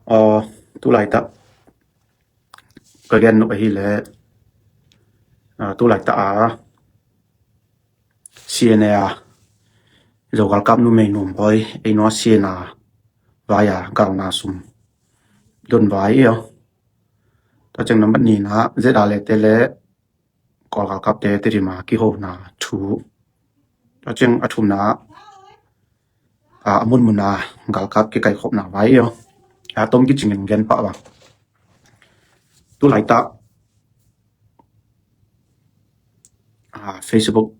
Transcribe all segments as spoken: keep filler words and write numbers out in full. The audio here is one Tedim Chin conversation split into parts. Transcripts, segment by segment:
Aw, tu laitak ka gen nop ahileh, ah, tu laitak a C N A a Zo galkap numei Nuam Bawi ei nuasia na vai a galna sum don vai i aw. Tua ciang nambat nihna Z R A te le Kawl galkapte Tedim a kihona thu. Tua ciang a thumna, a, a munmun a galkap kikaikhopna vai i aw. A tom kicingin gen pah bang. Tu laitak, a, Facebook,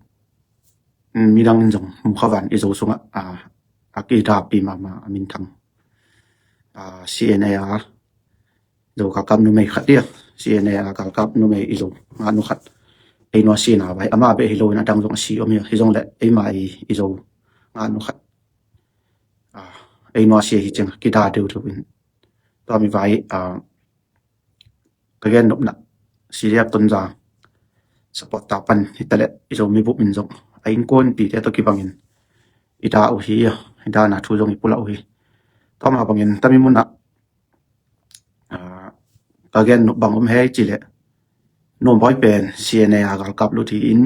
mm, midang in zong mu kha van i Zo sungah, a, a kidapi mahmah a minthang, a, C N A a Zo galkap numei khat i aw. C N A a galkap numei i Zo ngahnu khat ei nuasia na vai, amah beh hi loin a dang zong a si om hi aw. Hi zong leh eima i, i Zo ngahnu khat, a, ei nuasia hi ciang kida deuhdeuh in. Tua mi vai, a, ka gen nopna C D F Tonzang supporter pan hi ta leh i Zo mibup in zong a innkuanpihte tawh kibangin i da uh hi, i dana thu zong i pulak uh hi. Tua mah bangin tami munah, a, ka gen nop bang om hei ci leh Nuam Bawi pen C N A a galkap lut hi in,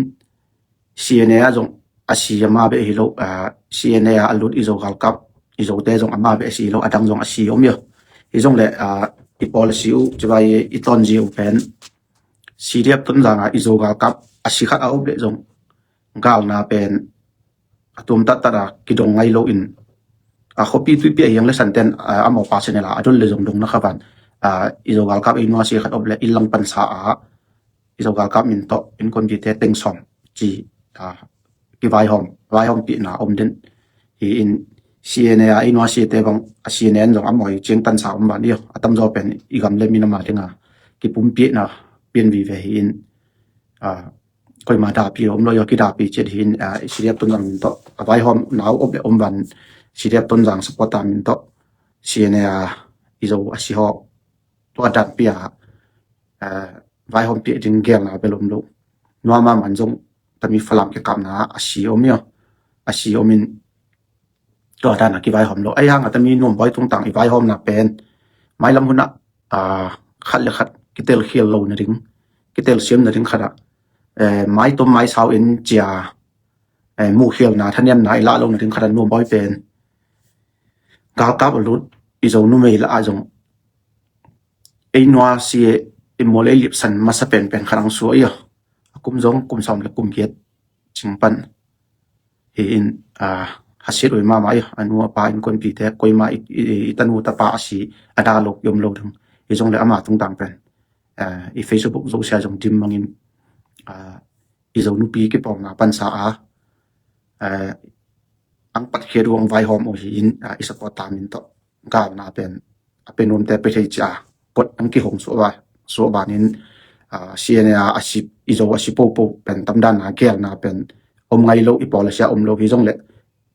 C N A a zong a si amah beh hi lo, a, C N A a lut i Zo galkap, i Zote zong amah beh a si lo, a dang zong a si om i aw. Hi zong leh, a, i policy uh ci vai i tonzia uh pen C D F Tonzang a i Zo galkap a si khat a om leh zong galna pen a tuam tattat a kidong ngai loin, a, khuapi tuipi a hiang le santen, a, a mawh pa senela a don le zong dong na kha van, a, i Zo galkap ei nuasia khat om leh i langpansa a i Zo galkap min tawh innkuanpihte teng sawm ci, a, kivaihawm, vaihawmpihna om den hi in, C N A a ei nuasiate bang a C N A in zong a mawi ciang tansa om van i aw. A tamzaw pen i gam le minam a dinga kipumpihna pian vive hi in, a, koima dapi om lo i aw, kidapi ciat hi in, a, C D F Tonzang min tawh a vaihawmna uh om le om van, C D F Tonzang supporter min tawh C N A a i Zo a si hawh tua danpi a, a, vaihawmpih ding gelna bel om lo. Nuam a man zong tami Falam kikapna a si om i aw. A si om in tua dana kivaihawm lo. Ahi hanga tami Nuam Bawi tungtang i vaihawmna pen mailam hunah, a, khat le khat kitelkhial lo nading, kitelsiam nading khatah, eh, maitom maisau in cia, eh, muhkhialna thanemna i lah lo nading khatah Nuam Bawi pen galkap a lut i Zo numei lah a zong ei nuasia, i mual ei lipsan masa penpen khat ang suah i aw. A kum zong kum sawm le kum giat cing pan hi in, a, hasiat uh hi mahmah i aw. A nu a pa innkuanpihte koima i, i, i tanu tapa a si a da lo i om lo ding. Hi zong leh ama tungtang pen, a, i Facebook zosia zong dim mangin, a, i Zo nupi kipawlna pansa a, a, ang patkhiat uh ang vaihawm uh hi in, a, i supporter min tawh galna pen a pe nuamte pe thei cia kot ang kihong suah va, suah vanin, a, C N A a a si, i Zo a si popo pen tamdanna gelna pen om ngai lo, i policy a om lo hi zong leh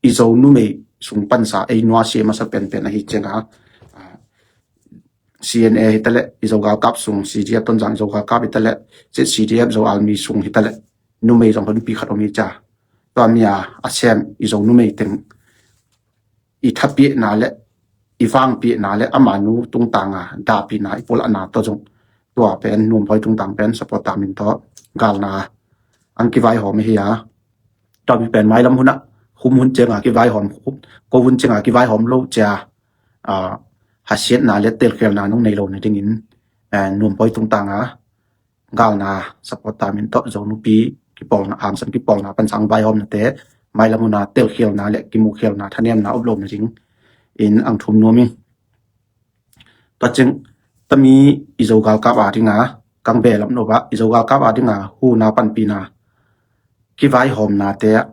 i Zo numei sung pansa ei nuasia masa penpen ahi cianga, a, C N A hi ta leh i Zo galkap sung, C D F Tonzang i Zo galkap hi ta leh, Z C D F Zo Army sung hi ta leh numei zong honpi khat om hi cia. Tua mi a a sem i Zo numei teng i thapiahna le i vangpiahna le amanu tungtanga dahpihna i pulakna tawh zong tua pen Nuam Bawi tungtang pen supporter min tawh galna ang kivaihawm ahi a. Tua mi pen mailam hunah hum hun cianga kivaihawm, ko hun cianga kivaihawm lo cia, a, hasiatna le telkhialna nong nei lo nadingin, eh, Nuam Bawi tungtanga galna supporter min tawh Zo nupi kipawlna, hangsan kipawlna pansang vaihawmnate mailam huna telkhialna le kimuhkhialna thanemna om lo nading in ang thum nuam ing. Tua ciang tami i Zo galkap a dinga kang behlap nop ah i Zo galkap a dinga huna panpina kivaihawmnate ah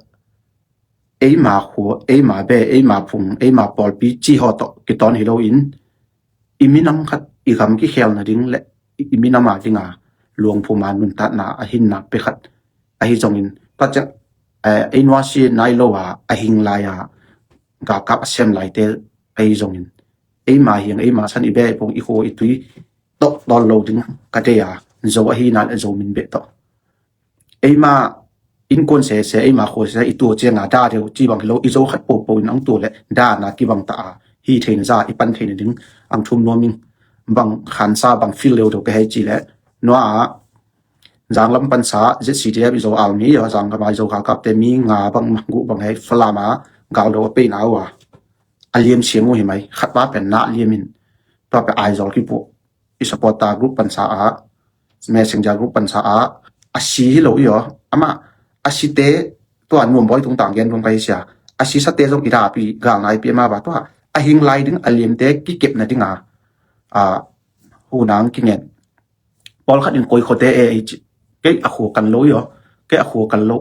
eima khua, eima be, eima phung, eima pawlpi ci haw tawh kitawn hi loin i minam khat i gam kikhel nading le i, i minam a dinga luangphum a nuntatna a hinna pe khat ahi zongin tua ciang, eh, ei nuasia nai lo a a hing lai a galkap a sem laite ahi zongin eima hiang eima san i be i phung i khua i tui tawh tawl lo ding ka dei a Zo ahi na le Zo min beh tawh eima innkuan sese eima khua sese i tua cianga da deuh ci bang hi lo i Zo khat popo in ang tua le dana kibang ta a hi theina za i pan theina ding ang thum nuam ing. Bang khansa bang feel leu deuh ka hei ci leh, nua ah Zanglam pansa Z C D F, i Zo army, i Zanglam a i Zo galkapte mi nga bang, guh bang hei Falam a galdo a peina uh a, a liam siang uh hi mai. Khat pa pen na liam in, tua pen Aizawl kipuh, i supporter group pansa ah, messenger group pansa ah, a si hi lo i aw, amah a site tua nuam bawi tungtang gen dum ka hi sia. A sisate zong i dapi galna i pi ama ba tua a hing lai ding a liamte kikepna dinga, a, hunang kingen. Pawlkhat in koi khuate e, ei ci, kei a khua kan lo i aw, kei a khua kan lo,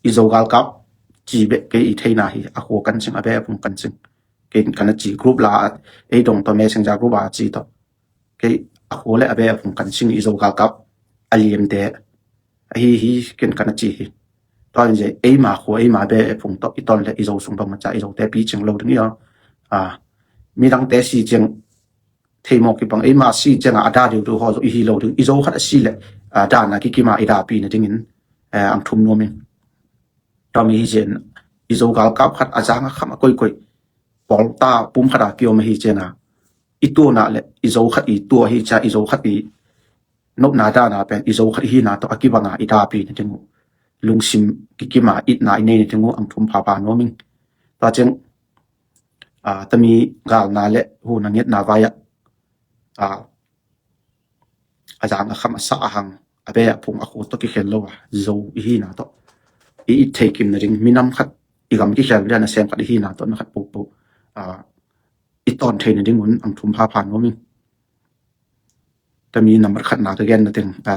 i Zo galkap ci beh kei i theina hi, a khua kan sing, a be a phung kan sing. Kei kan a ci group la, ei dong tawh messenger group a ci tawh. Kei a khua le a be a phung kan sing, i Zo galkap a liamte ahi hi, ken kan a ci hi. Tua in zia eima khua eima be a phung tawh i ton le i Zo sung bang maca i Zote picing lo ding i aw. A, midangte si ciang theimawh kipang, eima si cianga a da deuhdeuh haw zo i hi lo ding, i Zo khat a si le, a, dana kikima i dapi nadingin, a, ang thum nuam in. Tua mi hi cian i Zo galkap khat a zanga kham a koikoi pawlta pum khata kiom ahi cianga i tuana le i Zo khat i tua hi cia, i Zo khat i nopna dana pen i Zo khat i hina tawh a kibanga i dapi nading uh, lungsim kikima itna i nei nading uh ang thum phapha nuam in. Tua ciang, a, tami galna le hun a ngetna vai-ah, a, a zang a kham a sa a hang, a be a phung a khua tawh kikhel lo a, Zo i hina tawh i it thei kim nading, minam khat i gam kikhel dia nasem khat i hina tawh na khat pohpoh, a, i ton thei nading un ang thum phapha nuam in. Tami nambat khatna ka gen na teng, a,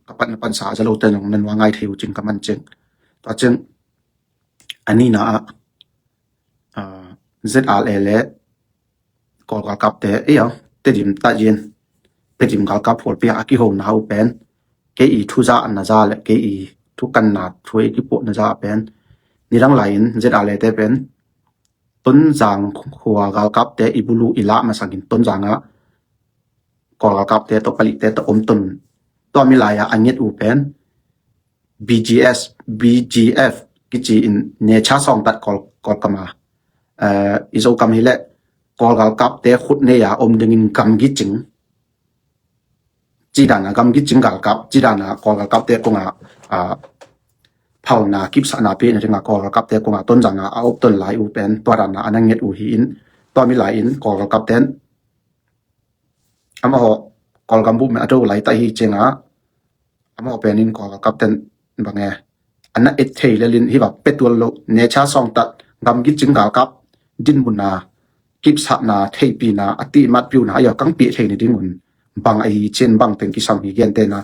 ka patna pansa a za lo te nong na nua ngai thei uh cing ka man cing. Tua cing a nina ah, a, Z R A le Kawl galkapte, ei aw, Tedim ta yin, Tedim galkap hualpi a kihona uh pen, kei i thu za na za le kei i thu kanna thu i kipuahna za pen, nidang lai-in Z R A te pen Tonzang khua galkapte i bulu i lah masangin Tonzang ah Kawl galkapte tawh palihte tawh om ton. Tua mi lai-a a nget uh pen B G S, B G F kici in necha sawngtat Kawl, Kawlkam a, eh, i Zokam hileh Kawl galkapte khut nei-a om dingin gamgi cing, cidana gamgi cing galkap, cidana Kawl galkapte konga, a, phalna kipsahna pehna dinga Kawl galkapte konga Tonzanga a op ton lai uh pen tua dana a na nget uh hi in, tua mi lai-in Kawl galkapten amaho Kawlgam bup me a do lai ta hi cianga, amaho penin Kawl galkapten bange a na et thei lelin hi va petual lo, necha sawngtat gamgi cing galkap dinmuna kipsahna theipina a tihmat piuna a iau kangpih thei ni dingun bang ahi cin bang teng kisam hi gentena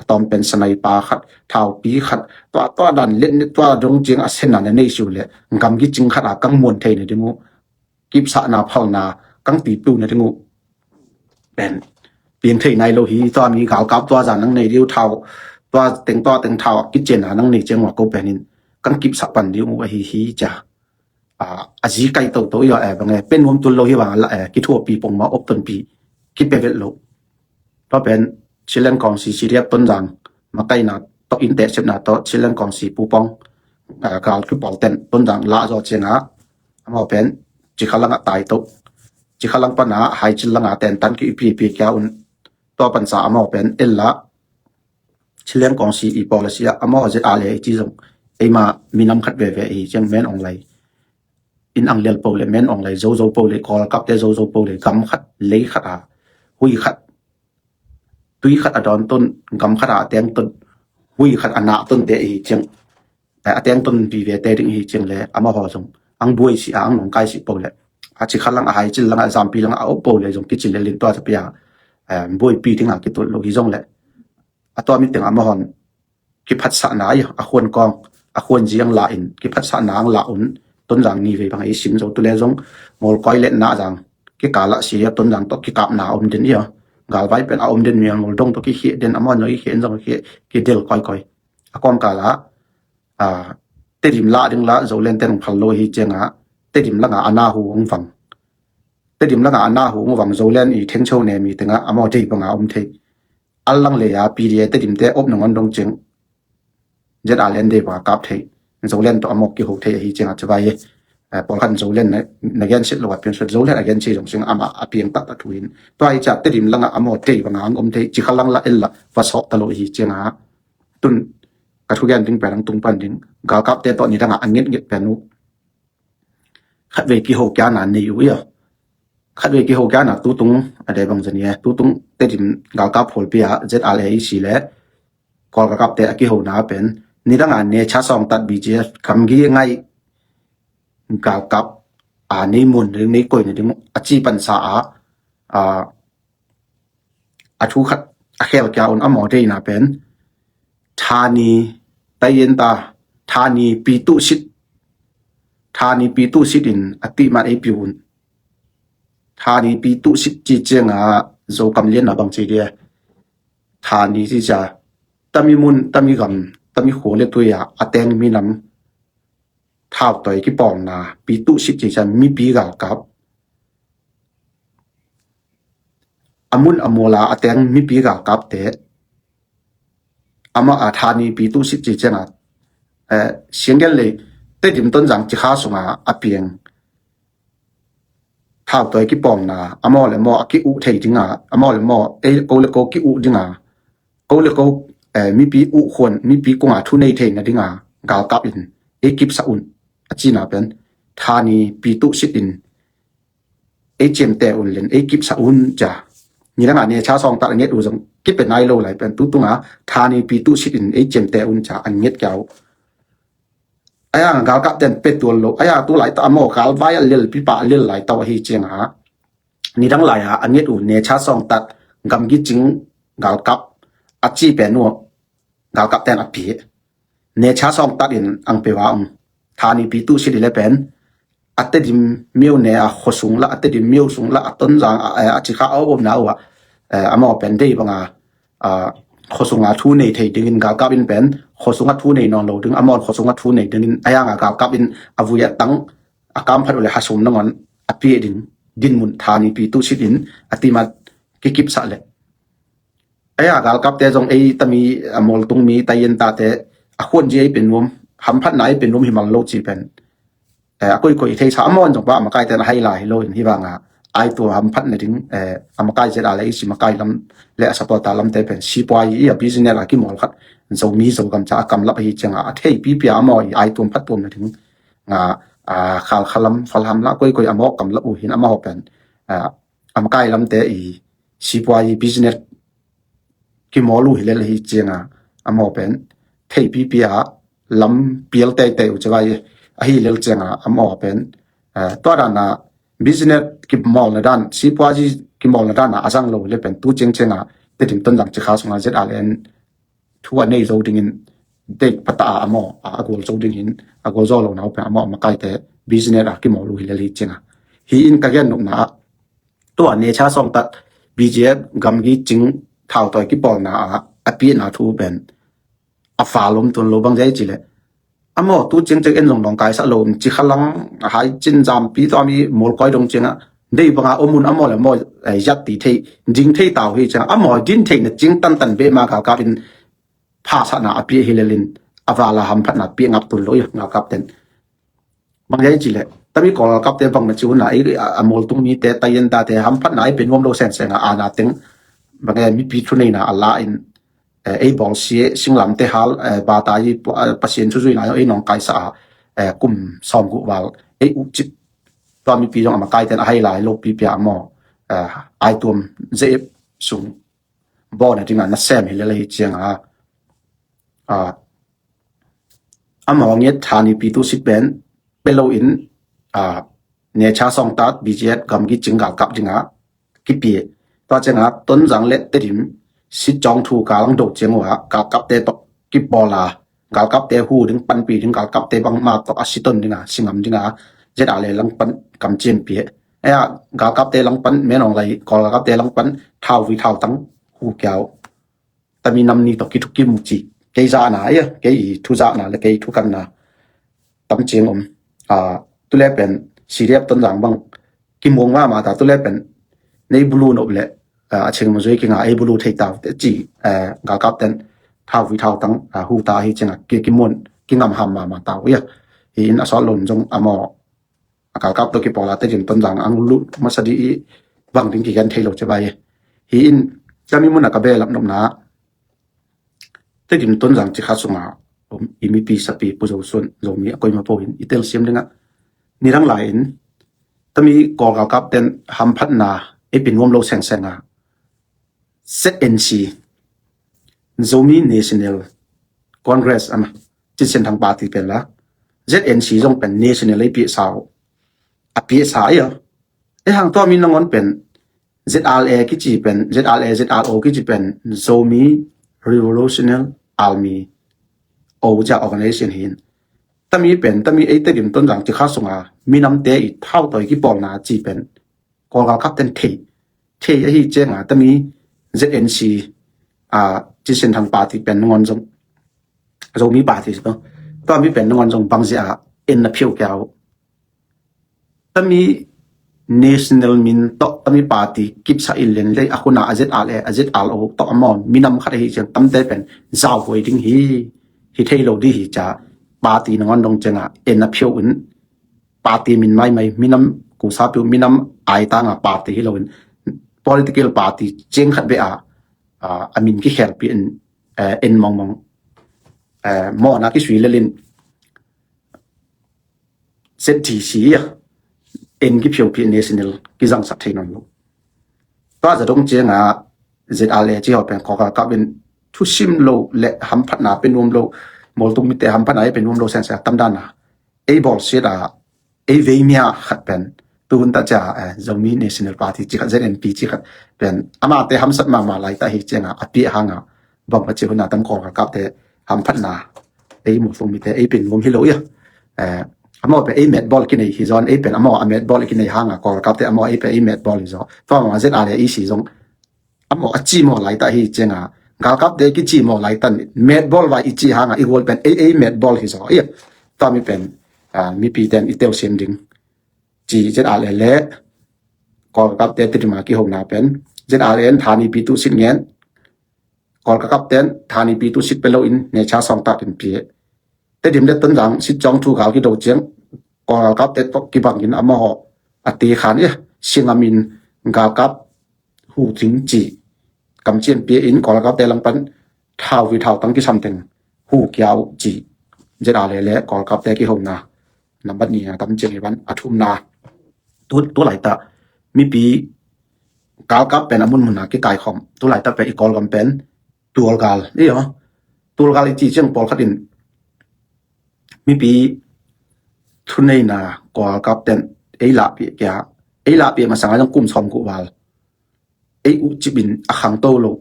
a tawm pen sanaipa khat, thaupi khat, tua, tua dan let ni tua dong ciang a senna na nei siu le gamgi cing khat a kang muan thei ni dingu kipsahna phalna kang ti piuna dingu pen piang thei nai lo hi. Tua mi galkap tua zan nang nei diu thau, tua teng tua teng thau a kicianna nang nei ciang ua ko penin kang kipsah pan diu ahi hi cia. A, a zi kai toto i a, eh, bange pen nuam tul lo hi bang a la, eh, kithuapi pong ma op tonpi kipe vet lo. Tua pen Chilen Kawngsi C D F Tonzang makaina tawh in tehsepna tawh Chilen Kawngsi pupawng, eh, gal kipawlten Tonzang lah zaw cianga amaho pen Cikhalang a tai to. Cikhalang pana Haicil langa tentan ki ipi ipi kia un tua pansa amaho pen ella Chilen Kawngsi i policy a amaho Z R A i ci zong eima minam khat veve i ciang men ong lai in ang lial po le men ong lai zo zo po le Kawl galkapte zo zo po le gam khat lei khat a hui khat tui khat a dawn ton, gam khat a teng ton, hui khat a nah tonte i ciang, a teng ton vivete ding hi ciang le amaho zong ang buai si a ang nong kai si po le a Cikhalang a Haicil langa Zampi langa a op po le zong kici le lin tua tapia, eh, buaipi dinga kitut lo hi zong le a tua mi teng amahon kiphatsahna a khuan kawng a khuan ziang la in kiphatsahna ang la un Tonzang ni vei bang ei sim zo tu le zong Ngolkoi le na zang kikala si a Tonzang tawh kikapna om den ia galvai pen a om den mi a Ngoldong tawh kikhia den amahon zong i khia in zong khia kidel koikoi a kawngkala, a, Tedim lah ding lah Zolen ten phal lo hi cianga Tedim langa a na hu ong vang. Tedim langa a na hu ong vang Zolen i thengcho ne mi tenga amaho dei banga om thei. Al lang leia P D A Tedimte op nangon dong ciang Z R A len dei banga kap thei. Zolen tawh amaho kiho thei ahi cianga civai e. Pawlkhat in Zoland na gensiat lo a piansut, Zoland a gensiat zong sing amah a piang taktak thu in. Tua hi ciah Tedim langah a maw tei banga ang om thei, Cikha lang lah ella va sawh ta lo hi cianga tun ka thugen ding pen ang tung pan ding, galkapte tawh nidangah a ngetnget pen uh khatvei kiho kiana nei uh ia. Khatvei kiho kiana tutung a dei bang zania tutung Tedim galkap hawlpi ah Z R A A C le Kawl galkapte a kihona pen nidanga necha sawngtat B G F gamgi ngai galkap a nei mun ding nei koina ding a ci pansa a a thu khat a khel kia un a maw deina pen thani taiyenta thani pi tuh sit thani pi tuh sit in a tihmat ei piu un. Thani pi tuh sit ci cianga Zokam lianna bang ci dia thani ci cia tami mun tami gam tami khua le tui a a teng minam thautoi kipawlna pi tuh sit ci cia mipi galkap a mun a muala a teng mipi galkapte amah a thani pi tuh sit ci cianga sianggen lei Tedim Tonzang Cikha sunga a piang thautoi kipawlna a maw le maw a ki-uh thei dinga a maw le maw ei ko le ko ki-uh dinga ko le ko mipi uh khuan mipi kunga thu nei theina dinga galkap in ei kipsa un a cina pen thani pi tuh sit in ei ciamte un len ei kipsa un ca. Nidanga necha sawngtat a nget uh zong kipe nai lo lai pen tutunga thani pi tuh sit in ei ciamte un ca an nget kia uh. Aya galkap ten pe tual lo aya tu lai ta a maw galvai a lel pipa a lel lai tau ahi cianga nidang lai a a nget uh necha sawngtat gamgi cing galkap a ci pen uh galkap ten a pie necha sawngtat in ang pe va um thani pi tuh sit i le pen a Tedim miau ne a khuasung lah a Tedim miau sung lah a Tonzang a Cikha a omna uh a a maw pen dei banga khuasunga thu nei thei dingin galkap in pen khuasunga thu nei nawn lo ding a mawn khuasunga thu nei dingin a yanga galkap in a vui a tang a kamphat uh le hasum nangon a pie ding dinmun thani pi tuh sit in a timat kikipsah le aya galkapte zong ei tami a mawltung mi taiyenta te a khuanzi ei pe nuam hamphatna ei pe nuam hi mal lo ci pen a koikoi i theisa a mawn zong pa a makai ten a hai lai hi lo in hi vanga ai tua hamphatna ding a makai zet a le i si makai lam le a sapota lamte pen sipuai i a business a kimawl khat Zomi Zogam ca a kamlap ahi cianga a thei pipia a maw i ai tuam phat tuamna ding nga khalkhalam falhamla koikoi a maw kamlap uh hin a maw pen a makai lamte i sipuai business kimawl uh hi lel hi cianga a maw pen thei pipia lam pial teitei uh civai ahi lel cianga a maw pen tua dana business kimawlna dan sipuai kimawlna dana a zang lo hi le pen tu ciang cianga Tedim Tonzang Cikha sunga zet a len thu a nei zo dingin deih pata a maw a gol zo dingin a gol zo lo nau pen a maw a makaite business a kimawl uh hi lel hi cianga hi in ka gen nukna tua necha sawngtat B G F gamgi cing thautoi kipawlna a a piahna thu pen a fa lom tun lo bang zai ci le a maw tu ciang ciang en zong dong kaisah lo Cikha lang a hai cin zampi tua mi mual koi dong cianga dei banga omun a maw le maw zat ti thei ding thei tau hi cianga a maw din theina cing tantan be ma galkap in phasahna a piah hi lelin a vala hamphatna piah ngap tun lo i galkap ten bang zai ci le tami Kawl galkapte bang na ci una a mawltung mite taiyenta te hamphatna ei pe nuam lo sensenga ana teng bang mipi thuneina a la in ei bawlsia singlamte hal bata i Pasian thuzuina ei nong kaisa a kum sawmguh val ei ukcip tua mipi zong a makaiten a hai lai lo pipia a maw ai tuam zep sung bawna dinga na sem hi lel hi cianga a maw ngiat thani pi tu sit pen pe lo in necha sawngtat B G F gamgi cing galkap dinga kipia tua cianga Tonzang le Tedim sit cawng thu kalang do ciang uh a galkapte tawh kipawl a galkapte hu ding panpi ding galkapte bangma tawh a siton dinga singam dinga zet a le langpan kamciam pia aya galkapte langpan menawng lai Kawl galkapte langpan thau vui thau tang hu kiau tami nam ni tawh kithukim uh ci kei zahna ia kei i thu zahna le kei thukanna tam ciang om tule pen C D F Tonzang bang kimuang mahmah ta tule pen nei bulu nop le a ching ma zui kinga ei bulu thei tau te ci galkap ten thau vui thau tang hu ta hi cianga ki kimuan kingam ham mahmah tau ia hi in a sawt lon zong a maw a galkap tawh kipawl a Tedim Tonzang ang lut masa dih i bang ding kigen thei lo ci bai. Hi in tami mun a ka belap nopna Tedim Tonzang cikha sungah i mipi sapi Pu Zo Sun Zomi a koima po in i telsiam dingah nidang lai in tami Kawl galkap ten hamphatna ei pia nuam lo sengsenga Z N C, Zomi National Congress ama Cin Sian Thang party pen la Z N C zong pen national ei piahsa uh a piahsa ei a ei hang tua mi nangawn pen Z R A kici pen Z R A Z R O kici pen Zomi Revolutionary Army o cia organization hin tami pen tami ei Tedim Tonzang cikha sunga minamte i thautawi kipawlna ci pen Kawl galkap ten thei thei ahi cianga tami Z N C a Cin Sian Thang party pen nangawn zong Zomi party si tami pen nangawn zong bangzia a en na phiau kia uh tami national min tawh tami party kipsa in len lei a khuna a Z R A a Z R O tawh a mawn minam khat ahi ciang tamte pen zauhuai ding hi hi thei lo dih hi ca party nangawn dong cianga en na phiau in party min maimai minam kusa piu minam aitanga party hi loin political party ciang khat be a a min kikhelpi in en mongmong mawna kisui lelin Z T C a en kiphiophi national kizangsak thei nawn lo. Tua zadong cianga Z R A ci ho pen Kawl galkap in thusim lo le hamphatna pe nuam lo mawltung mite hamphatna ei pe nuam lo sensia tamdana ei bawlsiat a ei veimia khat pen tuhun ta cia Zomi National Party ci khat Z N P ci khat pen amate hamsat mahmah laita hi cianga a piah hanga bang a ci huna tam Kawl galkapte hamphatna ei mawltung mite ei pe nuam hi lo ia amau pen ei metbawl kinei hi zawn ei pen amau a metbawl kinei hanga Kawl galkapte amau ei pen ei metbawl hi zaw tua mama Z R A ei si zong amau a ci maw laita hi cianga galkapte kici maw laita metbawl vai i ci hanga i gual pen ei ei metbawl hi zaw ia tua mi pen mipi ten i teusiam ding ci Z R A le Kawl galkapte Tedim a kihona pen Z R A en thanipi tu sit ngen Kawl galkap ten thanipi tu sit pe lo in necha sawngtak in pia Tedim le Tonzang sit cawng thu gal kido ciang Kawl galkapte tawh kibangin amaho a te khan ia singamin galkap hu ding ci kamcian pia in Kawl galkapte langpan thau hi thau tang kisam teng hu kia uh ci Z R A le Kawl galkapte kihona nambat ni a tam ciang hi van a thumna tu tu laita mipi galkap pen a munmuna kikaikhawm tu laita pen i Kawlgam pen tualgal i aw tualgal i ci ciang pawlkhat in mipi thuneina Kawl galkap ten ei lahpih kia ei lahpih masanga zong kum sawm kuh val ei uh cipin a khangto lo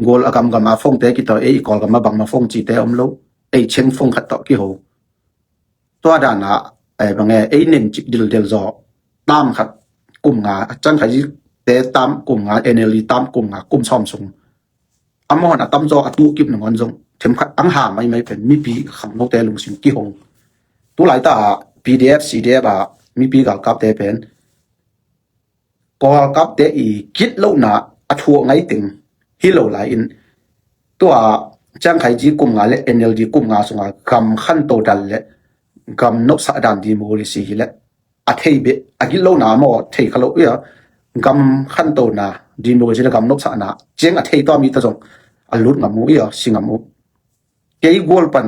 gual a gamgam a fongte kitaw ei i Kawlgam a bangma fong cite om lo ei cheng fong khat tawh kiho tua dana bange ei nen cik dildel zaw tam khat kum nga a cangkhaite tam kum nga N L D tam kum nga kum sawm sung amahon a tamzaw a tukip nangawn zong themkhat ang ha maimai pen mipi khangnote lungsim kihong tu laita a P D F C D F a mipi galkapte pen Kawl galkapte i gitlohna a thuak ngaiteng hi lo lai in tua ciangkhai ji kum nga le N L D kum nga sunga gam khanto dan le gam nopsah dan democracy hi le a thei beh a gitlohna maw thei kha lo ia gam khantona democracy le gam nopsahna ciang a thei tua mi ta zong a lut ngam uh ia si ngam uh kei gual pan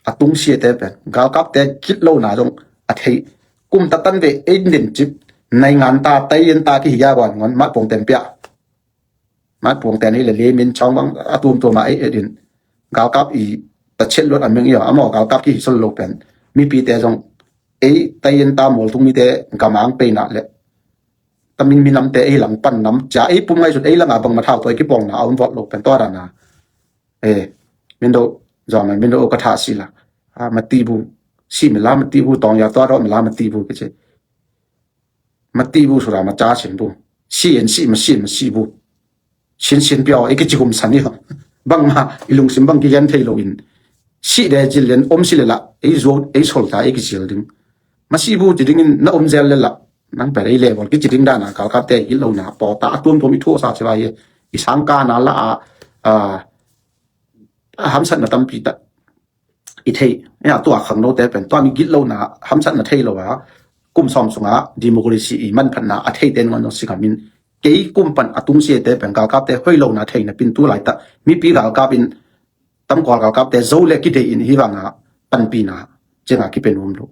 a tungsiate pen galkapte gitlona zong a thei kum ta tan ve ei nen cip naingan ta taian ta kihi a guan ngon mat puangten pia mat puangten ei le lemin chawng bang a tuamtuama ei edin galkap i ta chet luat a meng ia amaw galkap kihi sol lo pen mipite zong ei taian ta mualtung mite gamang peina le tamin minamte ei lang pan nam cia ei pum ngaisut ei langa bangma thau tuai kipawlna a um vawt lo pen tua dana e mindo zong mindo ka tha sila matibu si mila matibu tawng ya tua rawh mila matibu kici matibu sura ma ca sin bu si en si ma si ma si bu sin sin piaw e kici hum san i bangma i lungsim bang kigen thei lo in si de cil den om si le la ei zuau ei sol ta ei kicil ding ma si bu ci dingin na om zel le la nang per ei level kici ding dana galkapte i lona pawta a tuamtuam i thuasa ci lai i sangkana la a a hamsatna tampi ta i thei tua khangnote pen tua mi gitlona hamsatna thei lo a kum sawm sungah democracy i manphatna a theite nangawn zong si khamin, kei kum pan a tungsiate pen galkapte hoih lohna thei napin tu laitak mipi galkap in, tamkawl galkapte zo le kidei in hih banga panpihna ciangah kipia nuam lo.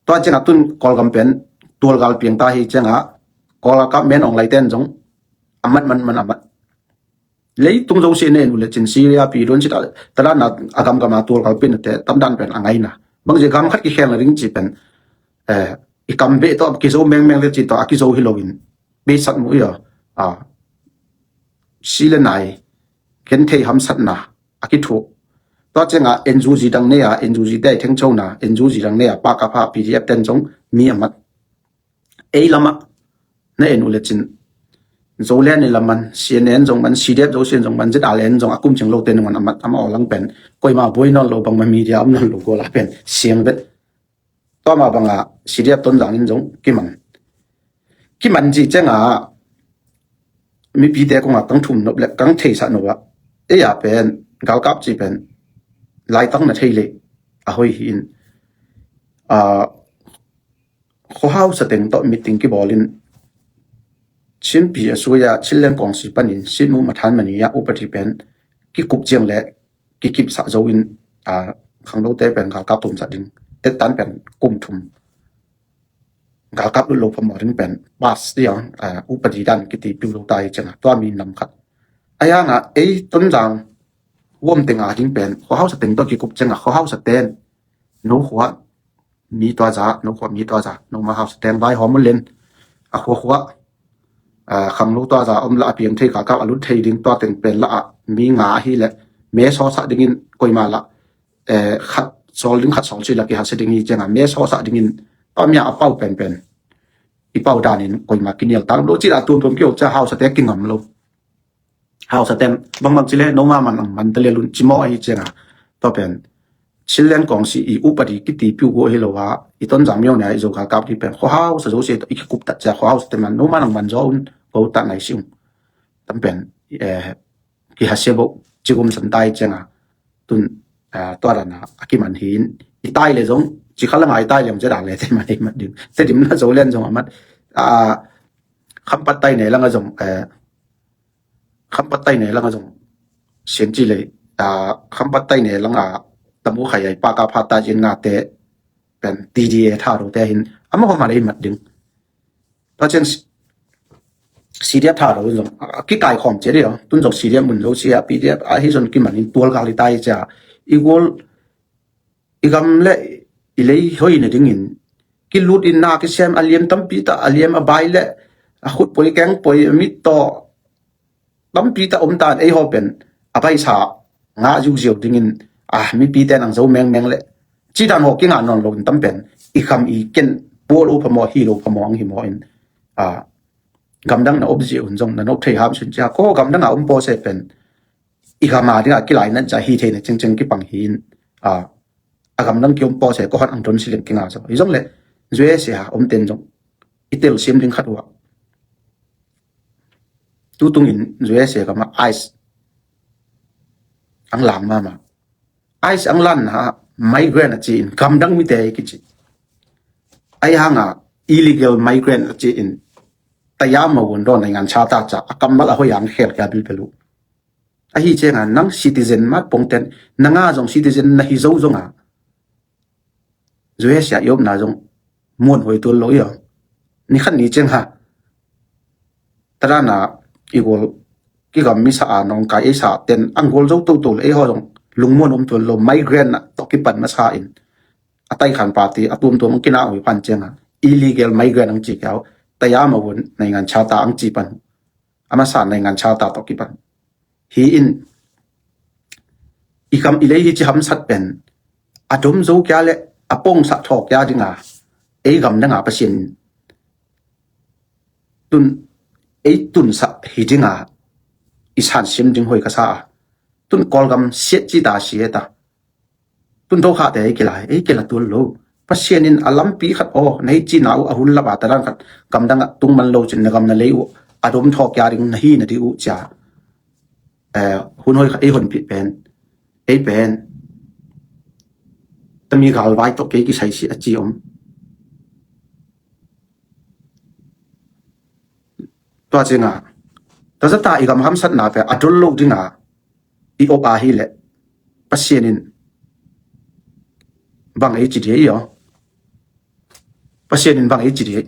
Tua ciangah tun Kawlgam pen tualgal piangta hi ciangah Kawlgam men ong laiten zong a mat man man a mat. Leitung zosia na en uh lecin Syria pi don sit a tadan a gamgama tualgal pianate tamdan pen a ngaina. Bangzia gam khat kikhel na ding ci pen, eh, i kam beh tawh kizo mengmeng le ci tawh a kizo hi loin beisat mu ia, a, si le nai, genthei hamsatna a kithuh. Tua ciangah N U G dang nei a, N U G te a i thengchona, N U G dang nei a pakapha P D F ten zong mi a mat. Ei lamah na en uh lecin Zoland i laman C N N zong man, C D F Zosian zong man, Z R N zong a kum cing lote nangawn a mat, amah aw lang pen koima buai nawn lo, bangma media om nawn lo gola pen siang bet. Tua mah bangah C D F Tonzang in zong kiman. Kiman ci ciangah mipite kongah kang thum nop le kang theisah nop ah, ei a pen galkap ci pen laitang na thei le a hoi hi in, a, khuahausa teng tawh meeting kibawlin Chinpi a suai a Chinland Kawngsi panin Sinmu Mathan Mani a upadi pen kikup ciang le kikipsah zo in, a, khangnote pen galkap tumsah ding, tettan pen kum thum galkap lut lo phamawh ding pen pass dia, a, upadi dan kiti piu lo ta hi ciangah tua mi nam khat. A hiangah ei Tonzang huam tenga ding pen khuahausa teng tawh kikup ciangah khuahausa ten no khua mi tua za, no khua mi tua za, no ma hausa ten vai hawm ulen a khuakhua, a, khangno tua za om la a piang thei, galkap a lut thei ding tua teng pen la a mi nga ahi le me sawsah dingin koima la, eh, khat sawl ding khat sawl si la kihase ding hi ciangah me sawsah dingin tua mi a pau penpen i pau danin koima kinial tam lo ci la tuamtuam kiho cia hausate kingam lo. Hausa ten bangbang ci le noma man ang man ta le lun cimawh ahi ciangah tua pen Chinland Kawngsi i upadi kiti piu go hi lo a, i Tonzang miau nia i zo galkap di pen khuahausa zosia i kikup tat cia khuahausa ten man noma nang man zaw un ko ta nai si ung. Tam pen, eh, kihasia bo cigum san tai ciangah tun, eh, tua dana a kiman hi in i tai le zong ci kha langa i tai le zong cia dan le te man hi mat ding. Te dim na zo len zong a mat, a, Khampat tai ne langa zong, eh, Khampat tai ne langa zong sian ci lei, a, Khampat tai ne langa tamu khai ai pakapha ta zin ngate pen T D A tha ro te hin ama homa lei mat ding. Tua cian C D F tha ro zong, a, kikai khawm cia dia, tun zong C D F mun lo cia, P D F ahi zon kimanin tual gal i tai cia, i gual i gam le i lei hoih na dingin kilut in na kisem a liam tampi ta, a liam a bai le a khut poi keng poi a mit tawh tampi ta om tan ei haw pen a baisa ngah ziuziau dingin, a, mipi ten ang zo mengmeng le ci dan haw kingah nawn lo in tam pen i gam i ken pual uh phamawh hi lo phamawh ang hi maw in, a, gamdang na op zia un zong na nop thei ham sun cia ko gamdang a om pawh se pen i gam a dingah kilai nan cia hi thei na cingcing kipang hi in, a, a gamdang kiom pawh se ko hon ang don siling kinga zo hi zong le U S A a om ten zong i tel siam ding khat uh a. Tutungin U S A gama ice ang lang mama. Ice ang lan na migrant a ci in gamdang mite kici. Ai hanga illegal migrant a ci in taya ma won do na ngan cha ta cha a kammal a hoyang khel kya bilbelu. Ahi cianga nang citizen mat pongten nanga zong citizen na hi zo zonga U S A i omna zong muan hoi tual lo ia. Ni khat ni ciang ha. Tadana i gol kigam mi sa a nong kai ei sa ten ang gol zo toto le ei ho zong lungmuan om tual lo migrant na to kipan masa in. A tai khan party a tuamtuam ang kina hoi pan cianga illegal migrant ang ci kiau taya ma won na ngan cha ta ang ci pan. A masa na ngan cha ta to kipan. Hi in i kam i lei hi ci hamsat pen a dom zo kia le a pongsak thaw kia dinga ei gam danga Pasian tun ei tunsak hi dinga i san sim ding hoi ka sa a. Tun Kawlgam siat ci ta siat a. Tun do khate ei kila ei kila tual lo. Pasian in a lampi khat aw na hi cina uh a hun lap a tadan khat gamdang a tung man lo cin na gam na lei uh a dom thaw kia ding na hi na di uh cia. Eh, hun hoi khat ei honpih pen ei pen tami galvai tawh kei kisai si a ci om. Tua cianga tazata i gam hamsatna pen a dol lo dinga i op ahi leh Pasian in bang ei ci dia i aw. Pasian in bang ei ci dia.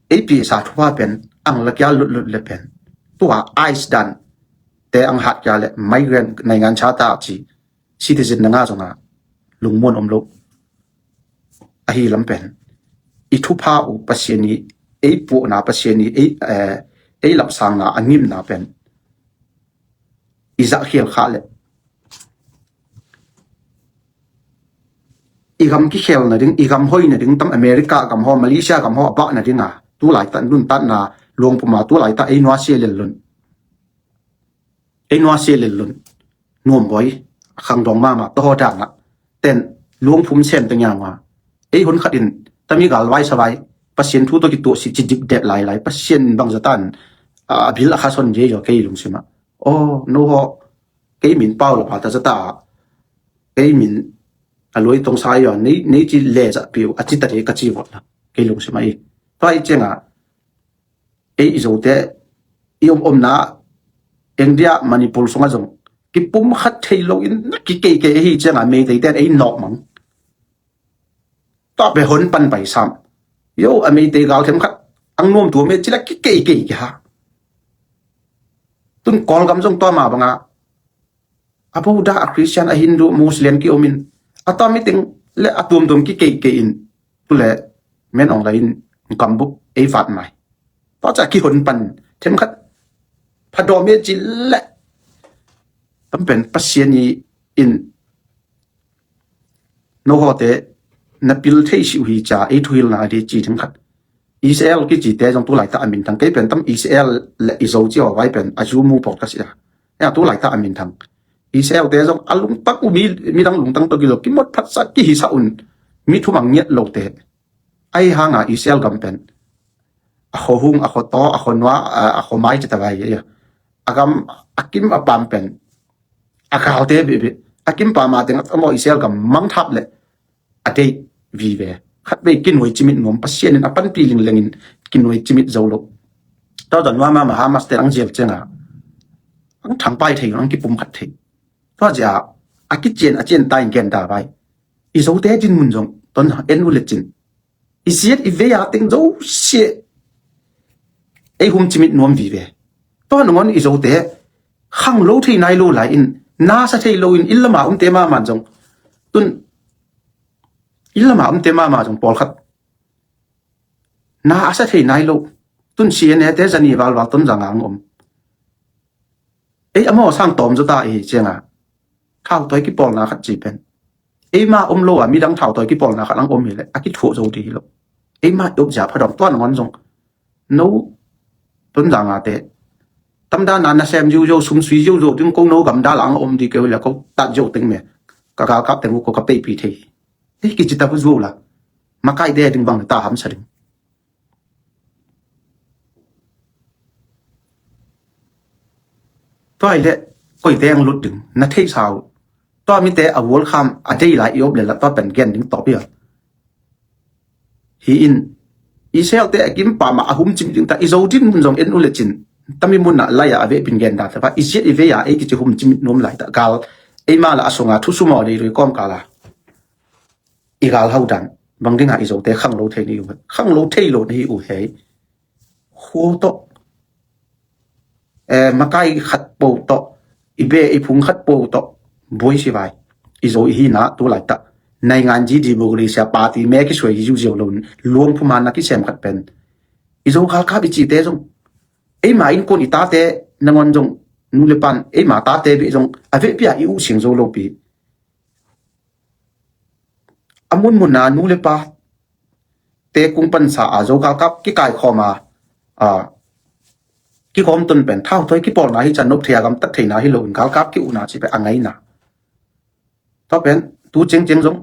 Ei pisa thupha pen ang la kia lutlut le pen tua ice dan te ang hat kia le migrant naingan chata ci citizen na nga zonga lungmuan om lo. Ahi lam pen i thupha uh Pasian i ei puakna Pasian i ei, eh, ei lapsangna a ngimna pen i zahkhial khah le i gam kikhelna ding, i gam hoina ding tam America gam ho, Malaysia gam ho a bahna dinga tulaita nuntatna luangpuma tulaita ei nuasia lellun. Ei nuasia lellun. Nuam boi a khangdong mama taho dana ten luangphum sem teng yanga ei hun khatin tami galvai savai Pasian thu to kituahsi ci dikdet lailai Pasian bangzatan a bil a khason je yo kei lungsima. O no ho kei min pau la pata zata kei min a luai tong sai yo nei, nei ci le za piu a ci ta de ka ci vot la kei lungsima i. Tua i cianga ei i Zote i om omna India Manipur sunga zong kipum khat thei lo in na kikeikei ahi cianga Meitei ten ei nawk mang. Tua pe hon pan pai sam yo a Meitei gal them khat ang nuam tua me cila kikeikei kiha. Tun Kawlgam zong tua ma banga a Buddha a Christian a Hindu Muslim ki omin a tua meeting le a tuamtuam kikeikei in tule men ong la in gambuk ei vat mai. Tua ca kihon pan them khat phadawm e ci le tampen Pasian i in no hote na pil thei si uh hi ca ei thuhilna a di ci them khat. Israel kici te zong tulaita a minthang kei pen tam Israel le i Zo ci aw vai pen a zu mu pawt ka si a. Ea tulaita a minthang Israel te zong a lungtang uh mi, midang lungtang to kilo kimot phatsa kihisa un mi thumang ngiat lote. Ahi hanga Israel gam pen a kho hung a kho taw a kho nua a kho mai ci ta vai a gam a kim a pam pen a galte bihbih a kim pama teng a maw Israel gam mangthap le a deih vive. Khat vei kinuai cimit nuam Pasian in a panpi linglengin kinuai cimit zo lo. Tawzan nuama ma Hamas te ang zial cianga ang thangpai thei ang kipum khat thei. Tua zia a kician a cian ta in gen ta vai. I Zote dinmun zong ton en uh le cin i ziat i vei a teng zo sia ei hum cimit nuam vive. Tua nangon i Zote khang lo thei nai lo lai in nasa thei lo in illama umte maman zong tun illama umte mama zong pawlkhat na a sa thei nai lo. Tun siane te zani valval ton zanga ang om. Ei a maw sang tawm zota i hi cianga thautoi kipawlna khat ci pen eima om lo a midang thautoi kipawlna khat ang om hi le a kithuah zo dih hi lo. Eima i op zia phadawm tua nangon zong no tun zanga te tamdana na sem ziuziau sumsui ziuziau ding ko no gamdal ang om dih keu hi le ko tat ziau teng me ka galkap teng uh ko ka peipi thei hi. Ei kici ta pu zuau la makaite ding bang ta hamsa ding. Tua ile koite ang lut ding na theisa uh. Tua mite a welcome a dei lai i op le la tua pen gen ding tawp ia. Hi in Israel te a kim pama a hum cimit ding ta i Zo dinmun zong en uh le cin tami munna laia a vehpin gen da ta va i ziat i veia ei kici hum cimit nuam lai ta gal eima la a sunga thusumaw dei rui kawm kala i gal hau dan bang dinga i Zote khang lo thei ni uh khang lo thei lo na hi uh hei. Khua tawh eh, makai khat po tawh i be i phung khat po tawh buai si vai. I Zo i hina tu lai ta naingan ji democracy a party me kisuai hi ziuziau lo luang phuma na kisem khat pen i Zo galkap i cite zong eima in kun i tate nangon zong nu le pan eima tate beh zong a vehpia i uh sing zo lopi. A munmuna nu le pa te kung pansa a Zo galkap kikaikhawma a kikhawm tun pen thautoi kipawlna hi can nop thei a gamtat theina hi lo in galkap ki-uhna ci pen a ngaina. Tua pen tu cengceng zong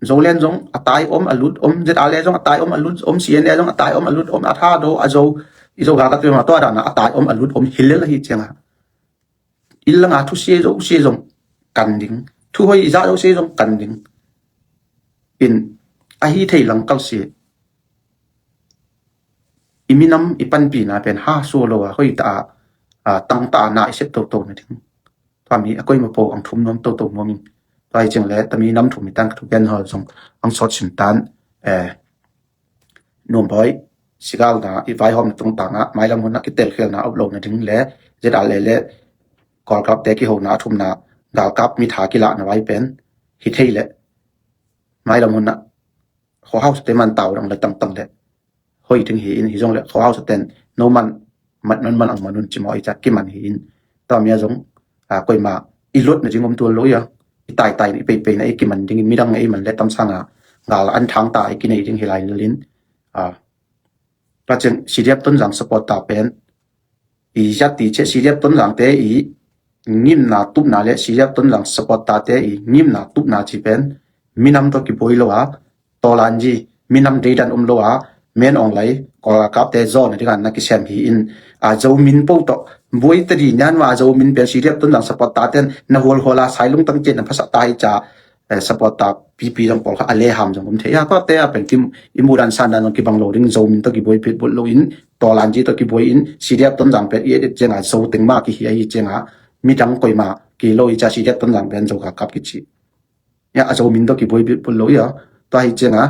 Zolen zong a tai om a lut om zet a le zong a tai om a lut om sian le zong a tai om a lut om a tha do a Zo i Zo galkap te ma tua dana a tai om a lut om hilel ahi cianga. Illanga thusia zosia zong kan ding thuhoi i zah zosia zong kan ding in ahi thei langkal si. i minam i panpihna pen ha sua lo a, hoih ta a, a, tang ta a na i sep toto nading. Tua mi a koima po ang thum nuam toto nuam ing. Tua hi ciang le tami nam thum i tang ka thu gen hol zong ang sawt sim tan, eh, Nuam Bawi, sigalna i vaihawmna tungtangah mailam hunah kitelkhialna a up lo nading le, Z R A le Kawlkapte kihona a thumna galkap mitha kilahna vai pen hi thei le, mailam hunah khuahau sate man tau dang le tangtang le hoih ding hi in, hi zong le khuahau saten no man, mat non man ang manun cimawh i ca kiman hi in. Tua mi a zong, a, koima i lotna ding om tual lo i a, i taitai i peipeina i kiman ding in, midang ei man le tamsanga gal an thang ta i kinei ding hi lai lilin, a, tua ciang C D F Tonzang support ta pen i zat ti ciah C D F Tonzangte i ngimna tupna le C D F Tonzang support tate i ngimna tupna ci pen minam tawh kibuai lo a, tawlanji minam deidan om lo a, men awng lai Kawlgakapte zawhna dingah na kisem hi in, a, Zomin po tawh buai tadi nian ma Zomin pen C D F Tonzang support taten na hualhual a sailung tang cian na phasak ta hi ca, eh, support ta pipi zong pawlkhat a leham zong om thei a, tuate a pen kim i mudan sandan zong kibang lo ding, Zomin tawh kibuai pitbut lo in, tawlanji tawh kibuai in, C D F Tonzang pen i et et cianga Zo teng ma kihi ahi cianga midang koima ki lo i ca C D F Tonzang pen Zo galkap kici. Ya, a Zomin tawh kibuai pitbut lo i a, tua hi cianga,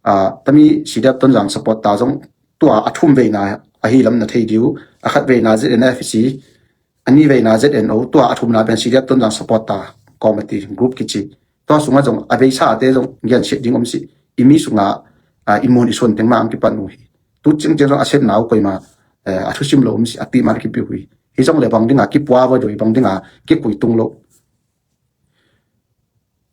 a, tami C D F Tonzang support ta zong tua a thum veina ahi lam na thei diu, a khat veina Z N F C, a ni veina Z N O, tua a thumna pen C D F Tonzang support ta committee group kici. Tua sungah zong a veisate zong gensiat ding om si, i mi sungah, a, i mun i suan teng ma ang kipan uh hi. Tu ciangciang zong a sepna uh koima, eh, a thusim lo om si, a tihman a kipi uh hi. Hi zong le bang dinga kipua va doi, bang dinga kikui tung lo.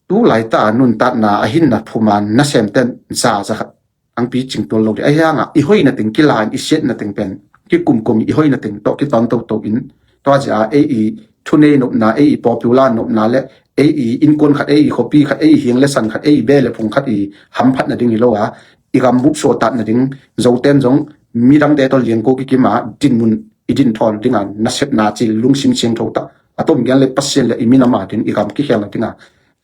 Tu laita nuntatna a hinna phuma nasem ten za za khat ang pi cing tual lo dih. A hianga i hoihna teng kila in i siatna teng pen kikumkum i hoihna teng tawh kitawn toto in, tua zia ei i thunei nopna, ei i popular nopna le ei i innkuan khat, ei i khuapi khat, ei i hiang le san khat, ei i be le phung khat i hamphatna ding hi lo a, i gambup suahtatna ding, Zoten zong midangte tawh liangko kikima dinmun i din thawn dinga nasepna ci lungsim siangtho ta a tom gen le Pasian le i minama ding i gam kikhelna dinga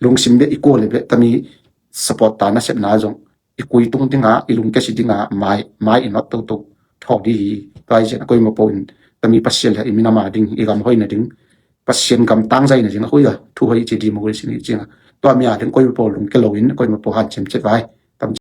lungsim bia i kua le bia tami support ta nasepna zong i kui tung dinga, i lungkesi dinga, mai, mai i not toto thaw di hi. Tua hi cian a koima po in tami Pasian le i minama ding, i gam hoihna ding, Pasian gam tangzaina ding a hoih a thu hoih ci democracy ni cianga. Tua mi a ding koima po lungke lo in koima po hanciam cet vai.